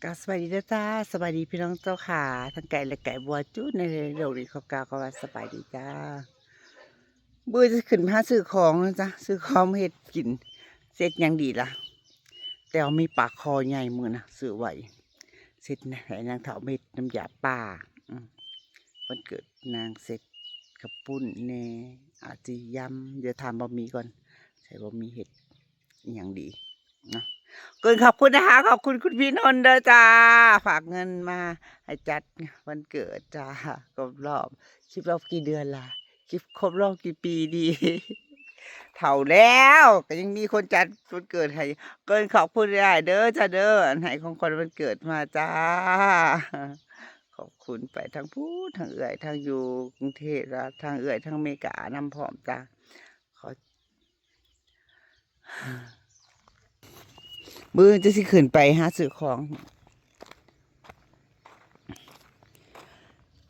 ກາສະບາຍດີເດີຈ້າ ສະບາຍດີພີ່ນ້ອງເຈົ້າຂາ ທັງໄກແລະໃກ້ ບໍ່ວ່າຈຸໃນໂລກນີ້ ຂໍກ່າວຄຳວ່າສະບາຍດີຈ້າ. ມື້ນີ້ຈະຂຶ້ນໄປຫາຊື້ຂອງນະຈ້າ ຊື້ຂອງມາເຮັດກິນ ເຮັດຫຍັງດີລະ ແຕ່ວ່າມີປາຄໍ່ໃຫຍ່ມື້ນະ ຊື້ໄວ້ ເຮັດໃຫ້ນາງເຖົ້າເຮັດນ້ຳຢາປ່າ ອືມ ວັນເກີດນາງ ເຮັດເຂົ້າປຸ້ນແດ່ ອາດຊິຢຳ ດຽວຖາມບ່າວໝີກ່ອນ ໃສ່ບ່າວໝີເຮັດ ອີ່ຫຍັງດີເນາະ. ເກີນຂອບຄຸນນະຄະ ຂອບຄຸນຄຸນພີ່ນົນເດີຈ້າ ຝາກເງິນມາໃຫ້ຈັດວັນເກີດຈ້າ ຄົບລອບ ຄົບລອບກີ່ເດືອນລະ ຄົບ ຄົບລອບກີ່ປີດີ ເຖົ້າແລ້ວກໍຍັງມີຄົນຈັດວັນເກີດໃຫ້. ເກີນຂອບຄຸນຫຼາຍເດີຈ້າເດີ ອັນໃຫ້ຂອງຂວັນວັນເກີດມາຈ້າ ຂອບຄຸນໄປທາງພຸ້ນ ທາງເອື້ອຍ ທາງຢູ່ກຸງເທບ ແລະ ທາງເອື້ອຍທາງເມການຳພ້ອມຈ້າ ຂໍ ມື້ອື່ນຈະຊິຂຶ້ນໄປຫາຊື້ຂອງ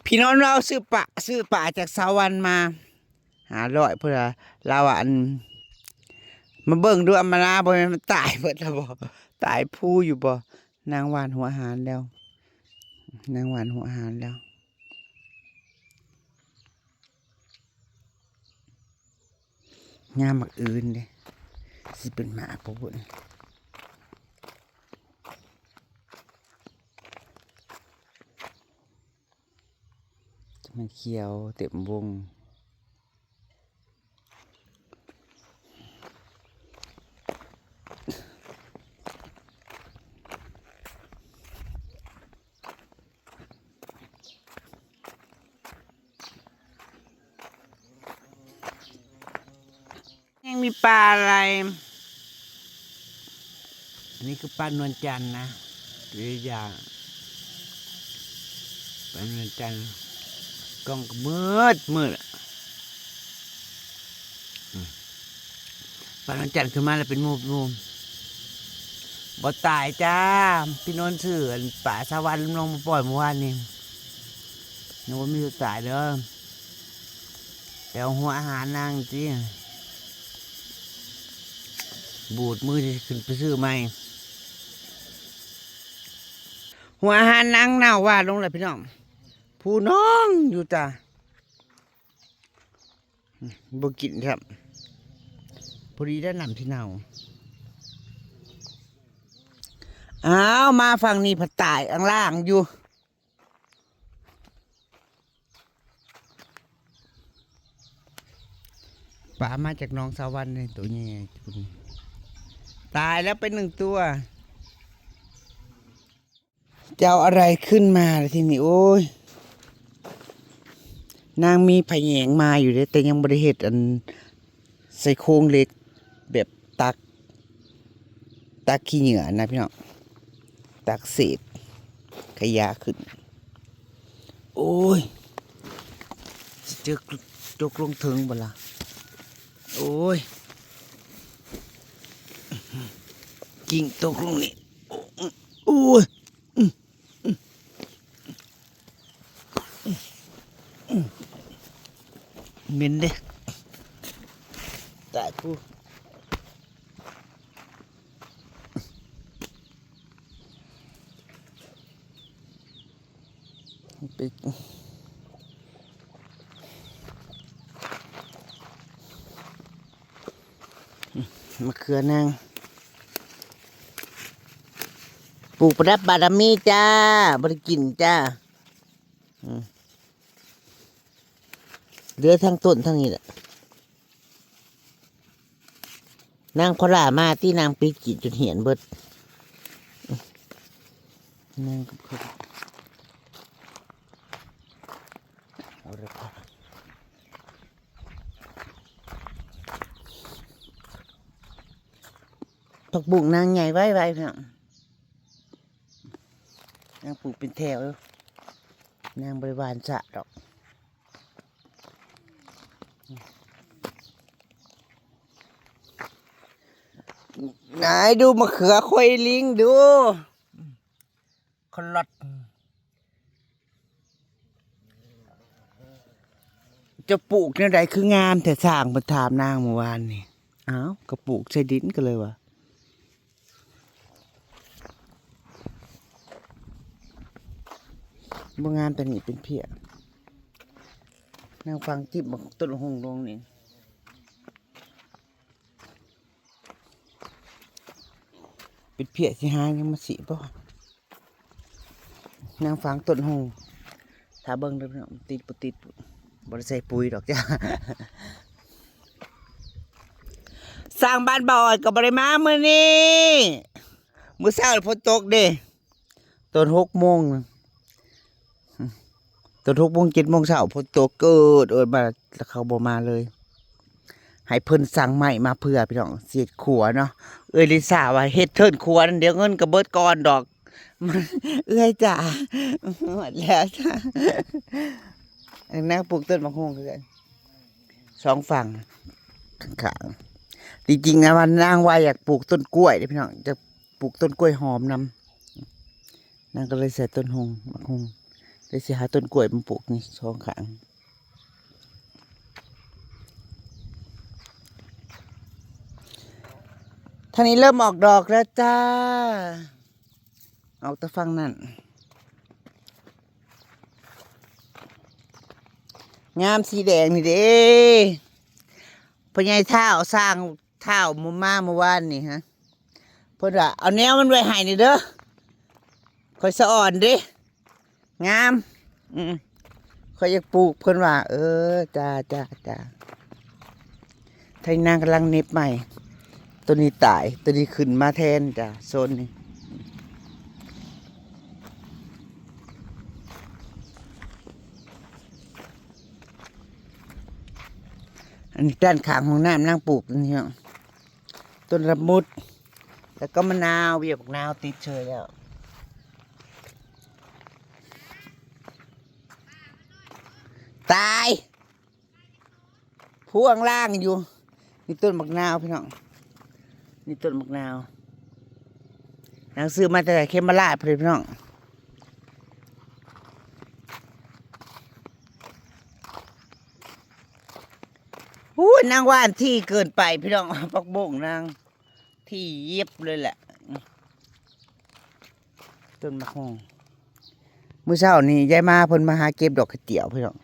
ພີ່ນ້ອງລາວຊື້ປາ ຊື້ປາຈາກສາວວັນມາຫ້າຮ້ອຍພຸ້ນລະ ລາວວ່າ ອັນ ມາເບິ່ງດູ ອຳມາລາ ບໍ່ແມ່ນມັນຕາຍເບິດແລ້ວບໍ່ ຕາຍພູຢູ່ບໍ່. ນາງຫວ່ານຫົວຫານແລ້ວ ນາງຫວ່ານຫົວຫານແລ້ວ. ງາມໝາກອື່ນເດ້ ຊິເປັນໝາກບໍ່ບຸ້ນ ມັນຂຽວເຕັມວົງ. ຍັງມີປາອະໄລ ອັນນີ້ຄືປານວນຈັນນະ ຕົວຢ່າງ ປານວນຈັນ ກ້ອງກໍມືດ ມືດ ອືມ ປານວນຈັນຂຶ້ນມາແລ້ວເປັນໝູ່ ໝູ່ ບໍ່ຕາຍຈ້າ ພີ່ນົນຊື້ ອັນ ປາສາວັນລົງມາປ່ອຍມື້ວານນີ້ ຍັງບໍ່ມີຕົວຕາຍເດີ. ແຕ່ວ່າຫົວອາຫານນາງຕິ ບູດມື້ຊິຂຶ້ນໄປຊື້ໃໝ່ ຫົວອາຫານນາງເນົ່າວ່າລົງແລ້ວພີ່ນ້ອງ ຜູ້ນ້ອງຢູ່ຈ້າ ບໍ່ກິນຊ້ຳ ພໍດີໄດ້ນ້ຳທີ່ເນົ່າ. ອ້າວ ມາຝັ່ງນີ້ພັດຕາຍອ່າງລ່າງຢູ່. ປາມາຈາກໜອງສາວັນນີ້ ໂຕໃຫຍ່ ຕາຍແລ້ວໄປໜຶ່ງຕົວ ຈະເອົາອະໄລຂຶ້ນມາລະທີນີ້ ໂອ້ຍ ນາງມີພະແຍງມາຢູ່ເດ້ ແຕ່ຍັງບໍ່ໄດ້ເຮັດອັນ ໃສ່ໂຄງເຫຼັກແບບຕັກ ຕັກຂີ້ເຫຍື້ອນະພີ່ນ້ອງ ຕັກເສດຂະຫຍະຂຶ້ນ. ໂອ້ຍ ຊິເຈີຕົກລົງເທິງບໍ່ລະ ໂອ້ຍ ກິ້ງຕົກລົງນີ້ ໂອ້ຍ. ເໝັນເດ້ ຕາຍກູ ໄປ ມະເຂືອນາງ ປູກປະດັບບາລະມີຈ້າ ບໍ່ໄດ້ກິນຈ້າ ອືມ ເຫຼືອທັງຕົ້ນທັງນີ້ແຫຼະ ນາງຂໍຫຼ້າມາຕິ ນາງໄປກິນຈົນຫ້ຽນເບິດ ນາງ ເອົາລະ ຜັກບຸ້ງນາງໃຫຍ່ໄວໆ ພີ່ນ້ອງ ນາງປູກເປັນແຖວ ນາງບໍ່ໄດ້ຫວ່ານສະດອກ ນາຍ ດູມະເຂືອຂ້ອຍລິງດູ ຄາລອດ ເຈົ້າປູກແນວໃດຄືງາມແທ້ ຊ່າງເພິ່ນຖາມນາງມື້ວານນີ້ ອ້າວ ກໍປູກໃສ່ດິນ ກໍເລີຍວ່າ ບໍ່ງາມ ແຕ່ນີ້ເປັນເພຍ. ນາງຝັງຈິບບັກຕົ້ນຫຸ່ງລົງນີ້ ເປັນເພຍຊິຫາຫຍັງມາສີດບໍ່? ນາງຝັງຕົ້ນຫຸ່ງ ຖ້າເບິ່ງເດີພີ່ນ້ອງ ຕິດບໍ່ຕິດ. ບໍ່ໄດ້ໃສ່ປຸ໋ຍດອກຈ້າ. ຊ່າງບ້ານບ່າວອອດກໍບໍ່ໄດ້ມາມື້ນີ້ ມື້ເຊົ້າຝົນຕົກເດ້. ຕອນຫົກໂມງນະ ຕອນຫົກໂມງ ເຈັດໂມງເຊົ້າ ຝົນຕົກເກີດເອີ້ນມາ ແລ້ວເຂົາບໍ່ມາເລີຍ. ໃຫ້ເພິ່ນສັ່ງໄມ້ມາເພື່ອ ພີ່ນ້ອງ ຊິເຮັດຄົວເນາະ. ເອື້ອຍລິຊາວ່າເຮັດເທິນຄົວນັ້ນ ດຽວເງິນກໍເບິດກ່ອນດອກ. ເອື້ອຍຈ້າ ໝົດແລ້ວຈ້າ. ນາງປູກຕົ້ນໝາກຫຸ່ງຄືກັນ ສອງຝັ່ງຂ້າງໆ. ທີ່ຈິງນະ ວ່ານາງວ່າຢາກປູກຕົ້ນກ້ວຍເດ້ພີ່ນ້ອງ ຢາກປູກຕົ້ນກ້ວຍຫອມນຳ. ນາງກໍເລີຍໃສ່ຕົ້ນຫຸ່ງ ໝາກຫຸ່ງ ເລີຍຊິຫາຕົ້ນກ້ວຍມາປູກນີ້ສອງຂ້າງ. ທາງນີ້ເລີ່ມອອກດອກແລ້ວຈ້າ ອອກແຕ່ຝັ່ງນັ້ນ. ງາມ ສີແດງນີ້ເດ້ ພໍ່ໃຫຍ່ທ້າວ ຊ່າງທ້າວ ມາເມື່ອວານນີ້ຮະ ເພິ່ນວ່າ ເອົາແນວມັນໄວ້ໃຫ້ແດ່ເດີ ຂ້ອຍສະອອນເດ້ ງາມ ອືມ ຂ້ອຍຢາກປູກ ເພິ່ນວ່າ ເອີ ຈ້າ ຈ້າ ຈ້າ. ໄທນາກຳລັງເນັບໃໝ່ ໂຕນີ້ຕາຍ ໂຕນີ້ຂຶ້ນມາແທນຈ້າ ໂຊນນີ້. ອັນນີ້ດ້ານຂ້າງຫ້ອງນ້ຳນາງປູກນີ້ເນາະ ຕົ້ນລະມຸດ ແລ້ວກໍມະນາວ ວຽກບັກນາວຕິດເຊີຍແລ້ວ ຕາຍ. ພວງລ່າງຢູ່ ນີ້ຕົ້ນບັກນາວພີ່ນ້ອງ ນີ້ຕົ້ນບັກນາວ ນາງຊື້ມາແຕ່ເຂມມະລາດພຸ້ນເດ້ພີ່ນ້ອງ. ໂອ້ຍ ນາງຫວ່ານຖີ່ເກີນໄປພີ່ນ້ອງ ຜັກບົ້ງນາງຖີ່ເຢັບເລີຍແຫຼະ. ອືມ ຕົ້ນໝາກຫຸ່ງ ມື້ເຊົ້ານີ້ຍາຍມາເພິ່ນມາຫາເກັບດອກກະຈຽວພີ່ນ້ອງ.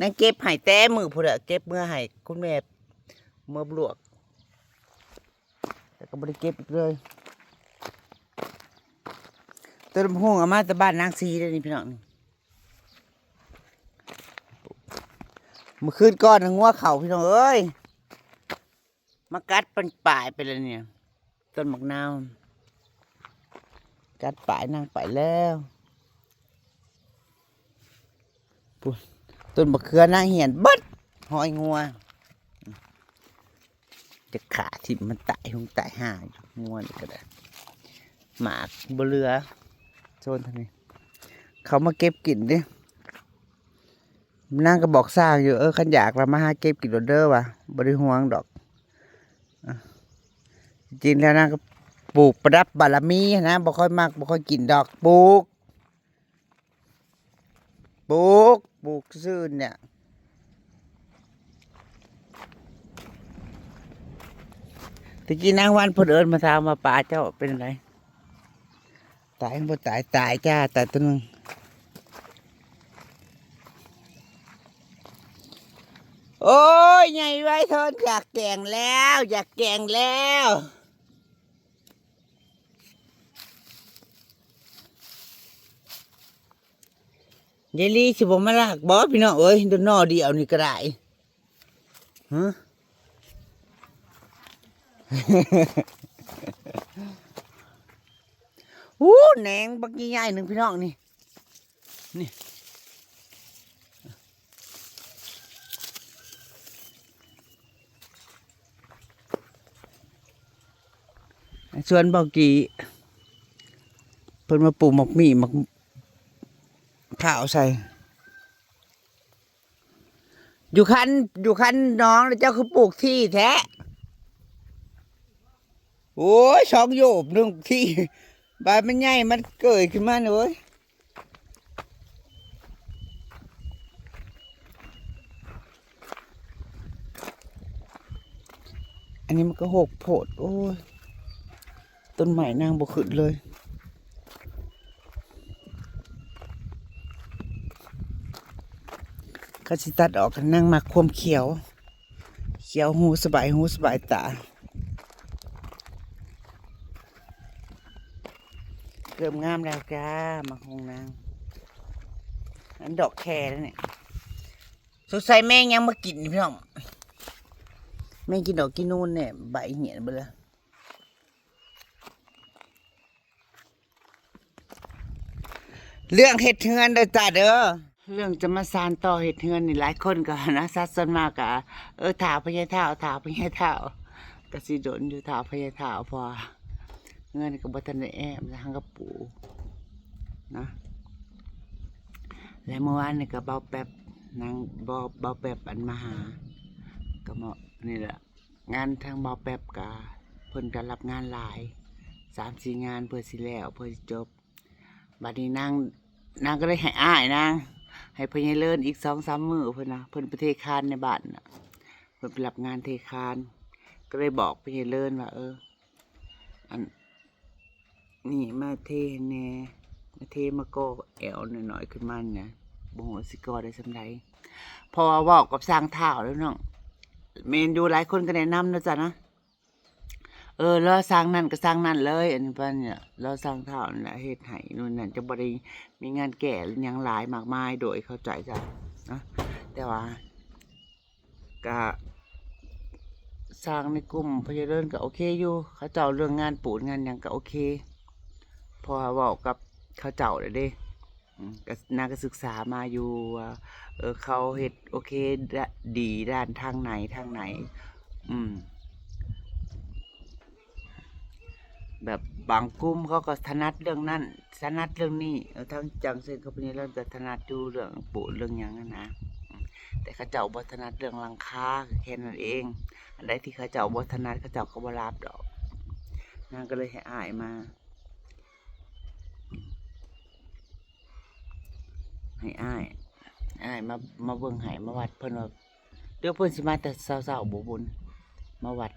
ນາງເກັບໃຫ້ແຕ່ມື້ພຸ້ນແຫຼະ ເກັບເມືອໃຫ້ຄຸນແມ່ເມືອບວກ ແລ້ວກໍບໍ່ໄດ້ເກັບອີກເລີຍ. ຕົ້ນໝາກຫຸ່ງເອົາມາແຕ່ບ້ານນາງສີເດ້ນີ້ພີ່ນ້ອງ. ມື້ຄືນກ່ອນງົວເຂົ້າພີ່ນ້ອງເອີຍ ມາກັດປັນປາຍໄປແລ້ວນີ້ ຕົ້ນໝາກນາວ ກັດປາຍນາງໄປແລ້ວ. ພຸ້ນ ຕົ້ນມະເຂືອນາງຫ້ຽນເບິດ ຮອຍງົວ ຈະຂ້າຖິ້ມມັນຕາຍຫົງຕາຍຫ່າຢູ່ ງົວນີ້ກໍໄດ້ ໝາກບໍ່ເຫຼືອ. ໂຊນທາງນີ້ ເຂົາມາເກັບກິນເດ້. ນາງກໍບອກຊ່າງຢູ່ ເອີ ຄັນຢາກລະມາຫາເກັບກິນໂລດເດີວ່າ ບໍ່ໄດ້ຫວງດອກ. ອາ ຈິງແລ້ວນາງກໍປູກປະດັບບາລະມີຫັ້ນນະ ບໍ່ຄ່ອຍມັກ ບໍ່ຄ່ອຍກິນດອກ ປູກ ປູກ ປູກຊື່ໆ ນີ້. ຕະກີ້ນາງວັນເພິ່ນເອີ້ນມາຖາມວ່າປາເຈົ້າເປັນໃດ? ຕາຍ ບໍ່ຕາຍ ຕາຍຈ້າ ຕາຍຕົວໜຶ່ງ. ໂອ້ຍ ໃຫຍ່ໄວເທີນ ຢາກແກງແລ້ວ ຢາກແກງແລ້ວ. ຍາຍລີຊິບໍ່ມາລາກບໍ່ ພີ່ນ້ອງເອີຍ ໂດນໜໍ່ດຽວນີ້ກໍໄດ້. ຮະ ໂອ້ ແໜງບັກໃຫຍ່ໆ ໜຶ່ງ ພີ່ນ້ອງນີ້ ນີ້ ສວນເບົາກີ້ ເພິ່ນມາປູກໝາກໝີ່ ໝາກພ້າວໃສ່. ຢູ່ຄັນ ຢູ່ຄັນໜອງ ແລ້ວເຈົ້າຄືປູກຖີ່ແທ້? ໂອ້ຍ ສອງໂຢບໜຶ່ງຖີ່ ບາດມັນໃຫຍ່ ມັນເກີຍຂຶ້ນມາເວີຍ. ອັນນີ້ມັນກໍຮົກໂພດ ໂອ້ຍ ຕົ້ນໄມ້ນາງບໍ່ຂຶ້ນເລີຍ. ເຂົາຊິຕັດອອກ ນາງມັກຄວາມຂຽວ ຂຽວຫູສະບາຍຫູສະບາຍຕາ. ເລີ່ມງາມແລ້ວຈ້າ ໝາກຫຸ່ງນາງ ອັນດອກແຄແລ້ວນີ້. ສົງໄສແມງຫຍັງມາກິນນີ້ພີ່ນ້ອງ ແມງກິນດອກກິນນູນແນ່ ໃບເຫຍນເບິດລະ. ເລື່ອງເຮັດເຮືອນເດີຈ້າເດີ ເລື່ອງຈະມາສານຕໍ່ເຮັດເຮືອນນີ້ ຫຼາຍຄົນກໍນະ ສັດສ່ວນມາກກໍ ເອີ ຖ້າພໍ່ໃຫຍ່ທ້າວ ຖ້າພໍ່ໃຫຍ່ທ້າວ ກໍຊິດົນຢູ່ ຖ້າພໍ່ໃຫຍ່ທ້າວ ເພາະວ່າເຮືອນກໍບໍ່ທັນໄດ້ແອ້ມ ຫາກໍປູນະ. ແລະ ມື້ວານນີ້ກໍເບົາແປັບ ນາງ ເບົາ ເບົາແປັບ ອັນມາຫາ ກໍເໝາະນີ້ແຫຼະ ງານທາງເບົາແປັບກະ ເພິ່ນກະຮັບງານຫຼາຍ ສາມສີ່ງານ ເພື່ອຊິແລ້ວ ເພື່ອຊິຈົບ. ບາດນີ້ນາງ ນາງກໍເລີຍໃຫ້ອ້າຍນາງ ໃຫ້ພໍ່ໃຫຍ່ເລີນອີກສອງສາມມື້ ເພິ່ນວ່າ ເພິ່ນໄປເທຄານໃນບ້ານນະ ເພິ່ນໄປຮັບງານເທຄານ ກໍເລີຍບອກພໍ່ໃຫຍ່ເລີນວ່າ ເອີ ອັນ ນີ້ມາເທແດ່ ມາເທ ມາກໍ່ແອວນ້ອຍໆຂຶ້ນມານີ້ນະ ບໍ່ຮູ້ວ່າຊິກໍ່ໄດ້ສ່ຳໃດ ເພາະວ່າເວົ້າກັບຊ່າງທ້າວແລ້ວເນາະ. ແມ່ນຢູ່ ຫຼາຍຄົນກໍແນະນຳເນາະຈ້າເນາະ ເອີ ລໍຊ່າງນັ້ນກໍຊ່າງນັ້ນເລີຍ ອັນປານນີ້ ລໍຊ່າງທ້າວນັ້ນແຫຼະເຮັດໃຫ້ ໂນ່ນນັ້ນ ຈະບໍ່ໄດ້ມີງານແກ້ຫຍັງຫຼາຍມາກມາຍ ໂດຍເຂົ້າໃຈຈ້າເນາະ ແຕ່ວ່າ ກະຊ່າງໃນກຸ່ມພະຍາເລີນກະໂອເຄຢູ່ ເຂົາເຈົ້າເລື່ອງງານປູນງານຫຍັງກະໂອເຄ ເພາະວ່າເວົ້າກັບເຂົາເຈົ້າແລ້ວເດ້ ອືມ ກະ ນາງກະສຶກສາມາຢູ່ວ່າ ເອີ ເຂົາເຮັດໂອເຄ ດ- ດີດ້ານທາງໃນ ທາງໃນ ອືມ ແບບບາງກຸ່ມເຂົາກໍຖະໜັດເລື່ອງນັ້ນ ຖະໜັດເລື່ອງນີ້ ເອີ ທາງຈັ່ງເຊັ່ນກັບພະຍາເລີນກໍຖະໜັດຢູ່ເລື່ອງປູນເລື່ອງຫຍັງຫັ້ນນະ ແຕ່ເຂົາເຈົ້າບໍ່ຖະໜັດເລື່ອງຫຼັງຄາ ກໍແຄ່ນັ້ນເອງ ອັນໃດທີ່ເຂົາເຈົ້າບໍ່ຖະໜັດ ເຂົາເຈົ້າກໍບໍ່ຮັບດອກ ນາງກໍເລີຍໃຫ້ອ້າຍມາ ໃຫ້ອ້າຍ ອ້າຍມາ ມາເບິ່ງໃຫ້ ມາວັດ ເພິ່ນວ່າ ດຽວເພິ່ນຊິມາແຕ່ເຊົ້າໆ ບໍ່ບຸນ ມາວັດ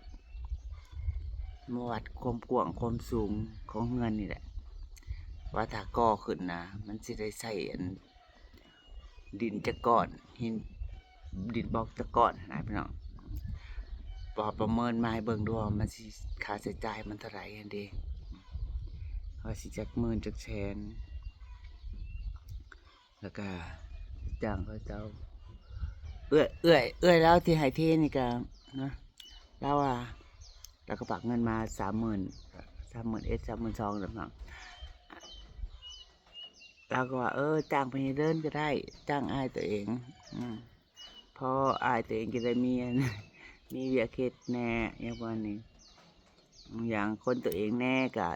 ມາວັດຄວາມກວ້າງຄວາມສູງຂອງເຮືອນນີ້ແຫຼະ ວ່າຖ້າກໍ່ຂຶ້ນນະ ມັນຊິໄດ້ໃຊ້ອັນ ດິນຈັກກ້ອນ ຫີນ ດິນບລັອກຈັກກ້ອນຫັ້ນນະພີ່ນ້ອງ ພໍປະເມີນມາໃຫ້ເບິ່ງດູວ່າມັນຊິ ຄ່າໃຊ້ຈ່າຍມັນເທົ່າໃດຫັ້ນເດ ວ່າຊິຈັກໝື່ນຈັກແສນ ແລ້ວກະຈ້າງເຂົາເຈົ້າ ເອື້ອຍ ເອື້ອຍ ເອື້ອຍລາວທີ່ໃຫ້ເທນີ້ກະນະ ລາວວ່າ ລາວກໍຝາກເງິນມາສາມໝື່ນ ສາມໝື່ນເອັດ ສາມໝື່ນສອງ ແລ້ວເນາະ ລາວກໍວ່າ ເອີ ຈ້າງພະຍາເລີນກໍໄດ້ ຈ້າງອ້າຍຕົວເອງ ອືມ ເພາະອ້າຍຕົວເອງຈະໄດ້ມີອັນ ມີວຽກເຮັດແດ່ ຫຍັງປະມານນີ້ ຢ່າງຄົນຕົວເອງແດ່ ກະ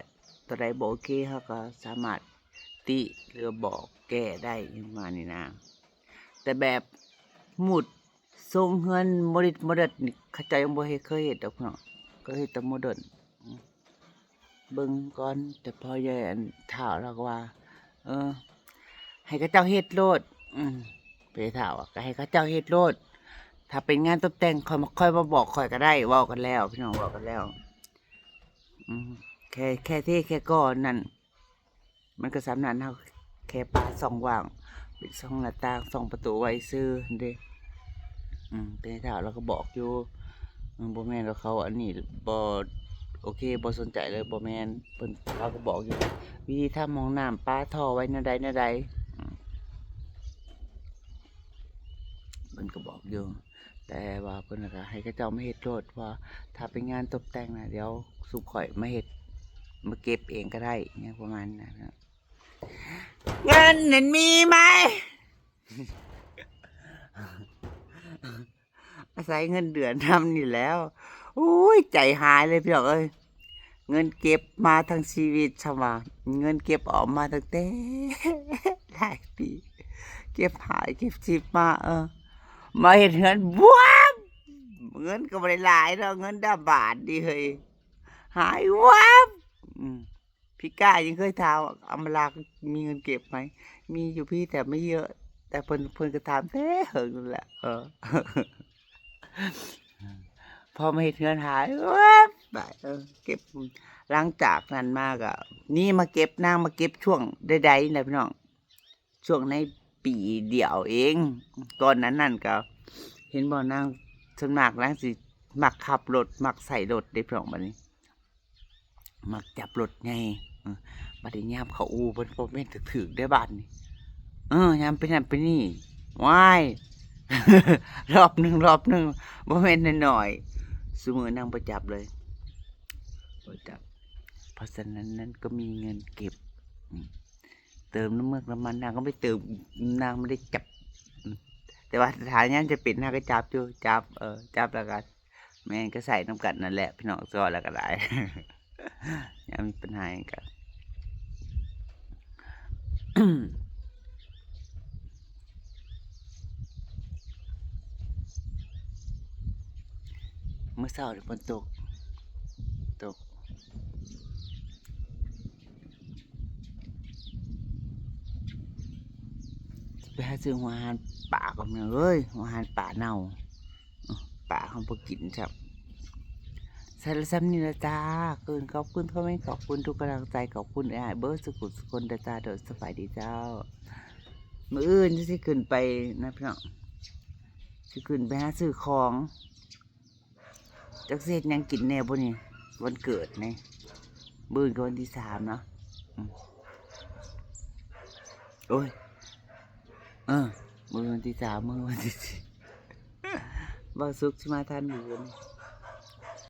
ຕົວໃດບໍ່ໂອເຄ ເຮົາກໍສາມາດຕິ ຫຼືບອກແກ້ໄດ້ ຫຍັງປະມານນີ້ນະ ແຕ່ແບບມຸດ ຊົງເຮືອນໂມດິດໂມເດີນນີ້ ເຂົາເຈົ້າຍັງບໍ່ເຮັດ ເຄີຍເຮັດດອກເນາະ ກໍເຮັດແຕ່ໂມເດີນ ເບິ່ງກ່ອນ ແຕ່ພໍ່ໃຫຍ່ອັນທ້າວລາວກໍວ່າ ເອີ ໃຫ້ເຂົາເຈົ້າເຮັດໂລດ ອືມ ເປັນທ້າວກໍໃຫ້ເຂົາເຈົ້າເຮັດໂລດ ຖ້າເປັນງານຕົບແຕ່ງ ຄ່ອຍມາ ຄ່ອຍມາບອກຂ້ອຍກໍໄດ້ ເວົ້າກັນແລ້ວ ພີ່ນ້ອງ ເວົ້າກັນແລ້ວ ອືມ ແຄ່ ແຄ່ເທແຄ່ກໍ່ນັ້ນ ມັນກໍສ່ຳນັ້ນ ເຮົາແຄ່ປາຊ່ອງວ່າງ ເປັນຊ່ອງໜ້າຕ່າງ ຊ່ອງປະຕູໄວ້ຊື່ເດ້ ອືມ ແຕ່ທ້າວລາວກໍບອກຢູ່ ອືມ ບໍ່ແມ່ນວ່າເຂົາອັນນີ້ ບໍ່ໂອເຄ ບໍ່ສົນໃຈເລີຍ ບໍ່ແມ່ນ ເພິ່ນ ລາວກໍບອກຢູ່ ວິທີທຳຫ້ອງນ້ຳ ປາທໍ່ໄວ້ແນວໃດແນວໃດ ອືມ ເພິ່ນກໍບອກຢູ່ ແຕ່ວ່າເພິ່ນກໍໃຫ້ເຂົາເຈົ້າມາເຮັດໂລດ ເພາະວ່າຖ້າເປັນງານຕົບແຕ່ງນະ ດຽວຊຸມຂ້ອຍມາເຮັດ ມາເກັບເອງກໍໄດ້ ຫຍັງປະມານນັ້ນນະ ເງິນນັ້ນມີໄໝ? ອາໄສເງິນເດືອນນຳນີ້ແຫຼ້ວ ໂອ້ຍ ໃຈຫາຍເລີຍພີ່ນ້ອງເອີຍ ເງິນເກັບມາທັງຊີວິດ ຊ່ຳວ່າເງິນເກັບອອມມາຕັ້ງແຕ່ຫຼາຍປີ ເກັບຫ້າເກັບສິບມາ ເອີ ມາເຮັດເຮືອນ ບວບ ເງິນກໍບໍ່ໄດ້ຫຼາຍດອກ ເງິນດາບາດນີ້ເຮີ້ຍ ຫາຍ ວັບ ອືມ ພິກາຍັງເຄີຍຖາມ ອຳມາລາ ມີເງິນເກັບໄໝ? ມີຢູ່ພີ່ ແຕ່ໄມ່ເຍອະ ແຕ່ເພິ່ນ ເພິ່ນກໍຖາມແຕ່ເຫິງນັ້ນແຫຼະ ເອີ ພໍມາເຮັດເຮືອນຫາຍ ແວບໄປ ເອີ ເກັບ ຫຼັງຈາກນັ້ນມາກໍນີ້ມາເກັບ ນາງມາເກັບຊ່ວງໃດໆນະພີ່ນ້ອງ ຊ່ວງໃນ ປີດຽວເອງ. ກ່ອນໜ້ານັ້ນກໍເຫັນບໍ່ ນາງສ່ວນມາກນາງຊິມັກຂັບລົດ ມັກໃຊ້ລົດເດ້ພີ່ນ້ອງ. ບັດນີ້ມັກຈັບລົດໃຫຍ່ ເອີ ບັດນີ້ຍາມເຂົ້າອູ່ເພິ່ນບໍ່ແມ່ນຖືກໆເດ້ບາດນີ້ ເອີ ຍາມເປັນນັ້ນເປັນນີ້ ວ້າຍ ຮອບໜຶ່ງ ຮອບໜຶ່ງ ບໍ່ແມ່ນນ້ອຍໆ. ຊຸມື້ນາງບໍ່ຈັບເລີຍ ບໍ່ຈັບ ເພາະສະນັ້ນນາງກໍມີເງິນເກັບ ອືມ ເຕີມນ້ຳມັນ ນ້ຳມັນ ນາງກໍໄປເຕີມ ນາງບໍ່ໄດ້ຈັບ ອືມ ແຕ່ວ່າຖ້າຍາມຈຳເປັນນາງກໍຈັບຢູ່ ຈັບ ເອີ ຈັບແລ້ວກໍ ແມ່ນ ກໍໃຊ້ນຳກັນນັ້ນແຫຼະພີ່ນ້ອງ ຊໍ້ແລ້ວກໍໄດ້ ຍາມມີປັນຫາຫຍັງກໍ ມື້ເຊົ້ານີ້ຝົນຕົກ ຕົກ ຊິໄປຫາຊື້ຫົວອາຫານປາກ່ອນເອີຍ ຫົວອາຫານປາເນົ່າ ປາເຮົາບໍ່ກິນຊ້ຳ. ໃສ່ລະຊ່ຳນີ້ລະຈ້າ ເກີນ ຂອບຄຸນຄອມເມັນ ຂອບຄຸນທຸກກຳລັງໃຈ ຂອບຄຸນອ້າຍໆເບິດສຸຂູສຸຄົນເດີຈ້າ ໂດຍສະບາຍດີເຈົ້າ. ມື້ອື່ນຊິຂຶ້ນໄປນະພີ່ນ້ອງ ຊິຂຶ້ນໄປຫາຊື້ຂອງ ຈັກຊິເຮັດຫຍັງກິນແດ່ບໍ່ນີ້ ວັນເກີດນີ້ ມື້ອື່ນກໍວັນທີສາມເນາະ ອືມ ໂອ້ຍ ເອີ ມື້ອື່ນວັນທີສາມ ມື້ວັນທີສີ່ ບ່າວສຸກຊິມາທັນຢູ່ບໍ່ນີ້